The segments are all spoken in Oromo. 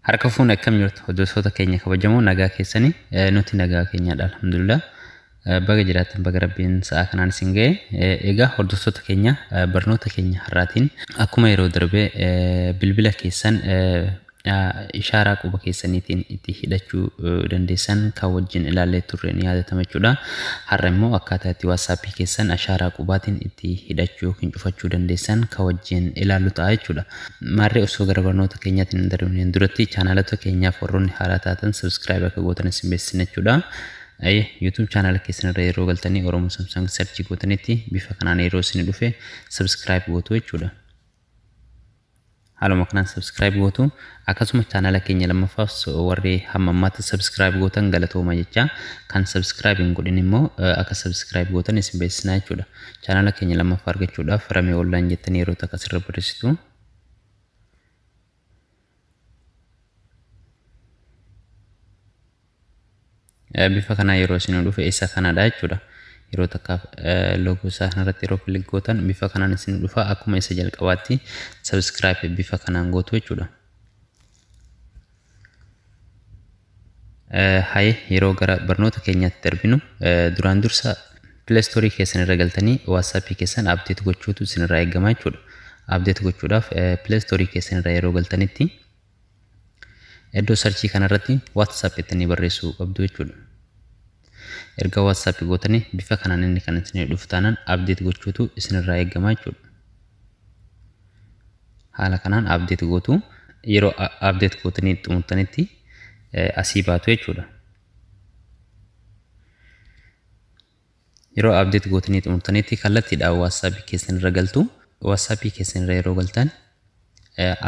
Harka fuune akkam jirtu hordoftoota keenya kabajamoo nagaa keessanii nuti nagaa keenyadha alhamdulillah. Baga jiraattan baga rabbiin sa'a kanaan isin ga'e. Egaa hordoftoota keenya barnoota keenya har'aatiin akkuma yeroo darbe bilbila keessan ishaaraa quba keessaniitiin itti hidhachuu dandeessan kan wajjin ilaallee turre ni yaadatama jechuudha. Har'a immoo akkaataa itti waatsaappii keessan ashaaraa qubaatiin itti hidhachuu yookiin cufachuu dandeessan kan wajjin ilaallu ta'a jechuudha. Maarree osoo gara barnoota keenyaatiin hin darbineen duratti chaanaalota keenyaaf warroonni haaraa taatan subscribe akka gootan isin beeksisna jechuudha. YouTube chaanaala keessan irra yeroo galtanii Oromoo Samsung search gootanitti bifa kanaan yeroo isin dhufe subscribe gootu jechuudha. Haaluma kanaan subscribe gootu akkasuma chaanaala keenya lammaffaaf warri hamma ammaatti subscribe gootan galatooma jecha kan subscribe hin godhin immoo akka subscribe gootan isin beeksisna jechuudha. Chaanaala keenya lammaffaa argachuudhaaf ramee online jettanii yeroo takka asirra barreessitu. Bifa kanaa yeroo isin dhufe isa kanadha jechuudha. Yeroo takkaaf loogoo isaa kanarratti yeroo click gootan bifa kanaan isin dhufa akkuma isa jalqabaatti subscribe bifa kanaan gootu jechuudha. Haye yeroo gara barnoota keenyaatti darbinu duraan dursa Play Store keessan irra galtanii WhatsApp keessan update gochuutu isinirraa eegama jechuudha. Update gochuudhaaf Play Store keessan irra yeroo galtanitti iddoo sarchii kanarratti WhatsApp jettanii barreessuu qabdu jechuudha. Erga WhatsApp gootanii bifa kanaan inni kan isin dhufu taanaan update gochuutu isinirraa eegama jechuudha. Haala kanaan update gootu yeroo update gootanii xumurtanitti asii baatu jechuudha. Yeroo update gootanii xumurtanitti kallattiidhaan WhatsApp keessan irra galtu. WhatsApp keessan irra yeroo galtan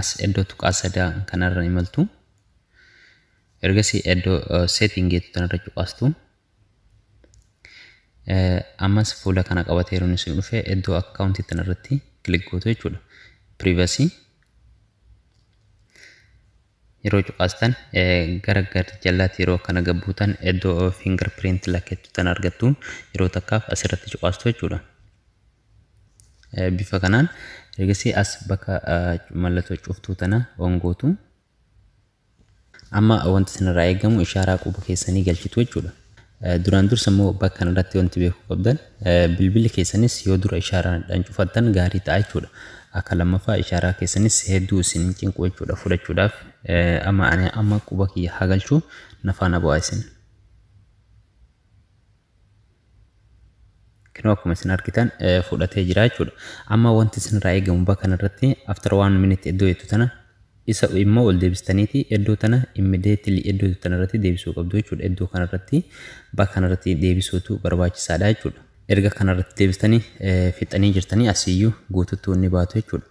as iddoo tuqaa sadaa kanarra imaltu. Ergasii iddoo setting jettu kanarra cuqaastu. Ammas fuula kana qabatee yeroo isin dhufe iddoo akkaawuntii kanarratti click gootu jechuudha. Privacy yeroo cuqaastan gara gara jalaatti yeroo akkana gabbuutan iddoo fingerprint lakkeettu tan argattu yeroo takkaaf asirratti cuqaastu jechuudha. Bifa kanaan ergasii as bakka mallattoo cuftuu tana on gootu. Amma wanti isinirraa eegamu ishaaraa quba keessanii galchitu jechuudha. Duraan dursa immoo bakka kanarratti wanti beekuu qabdan bilbilli keessanis yoo dura ishaaraadhaan cufattan gaarii ta'a jechuudha. Akka lammaffaa ishaaraa keessanis hedduu isin cinqu jechuudha fudhachuudhaaf. Amma ani amma quba kiyya haa galchuu na faana bu'aa isin. Kinoo akkuma isin argitan fudhatee jira jechuudha. Amma wanti isinirraa eegamu bakka kanarratti after 1 minute iddoo jettu tana isa immoo ol deebistaniiti iddoo tana immediately iddoo tanarratti deebisuu qabdu jechuudha. Iddoo kanarratti bakka kanarratti deebisuutu barbaachisaadha jechuudha. Erga kanarratti deebistanii fixanii jirtanii asiyyuu guututti wanni baatu jechuudha.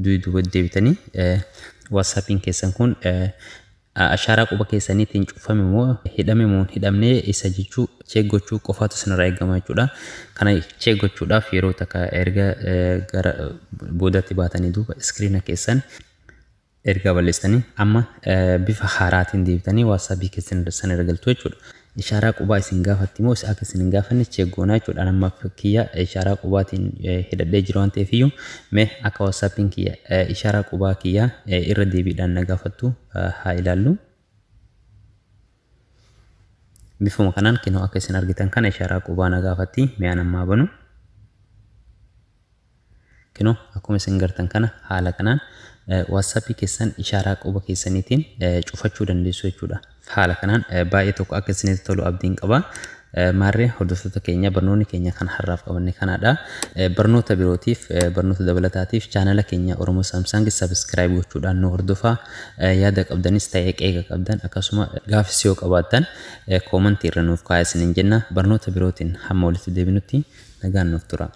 Duuba deebitanii WhatsAppiin keessan kun ashaaraa quba keessaniitiin cufame moo hidhame moo hidhamnee isa jechuu check gochuu qofaatu isinirraa eegama jechuudha. Kana check gochuudhaaf yeroo takka erga gara boodatti baatanii duuba iskiriina keessan erga balleessitanii amma bifa haaraatiin deebitanii WhatsAppii keessan sana irra galtu jechuudha. Ishaaraa qubaa isin gaafatti moo akka isin hin gaafanne check goonaa jechuudha. Amma kiyya ishaaraa qubaatiin hidhadhee jira waan ta'eef iyyuu mee akka WhatsAppiin kiyya ishaaraa qubaa kiyya irra deebiidhaan na gaafattu haa ilaallu. Bifuma kanaan kinoo akka isin argitan kana ishaaraa qubaa na gaafatti mi'aan ammaa banu. Kinoo akkuma isin gartan kana haala kanaan WhatsAppii keessan ishaaraa quba keessaniitiin cufachuu dandeessu jechuudha. Haala kanaan baay'ee tokko akka isinitti tolu abdiin qaba. Maarree hordoftoota keenya barnoonni keenya kan har'aaf qabanne kanadha. Barnoota birootiif barnoota dabalataatiif chaanala keenya Oromoo Samsung subscribe gochuudhaan nu hordofaa. Yaada qabdanis ta'ee qeeqa qabdan akkasuma gaafis yoo qabaattan koomantii irra nuuf kaa'aa isiniin jenna. Barnoota birootiin hamma walitti deebinutti nagaan nuuf tura.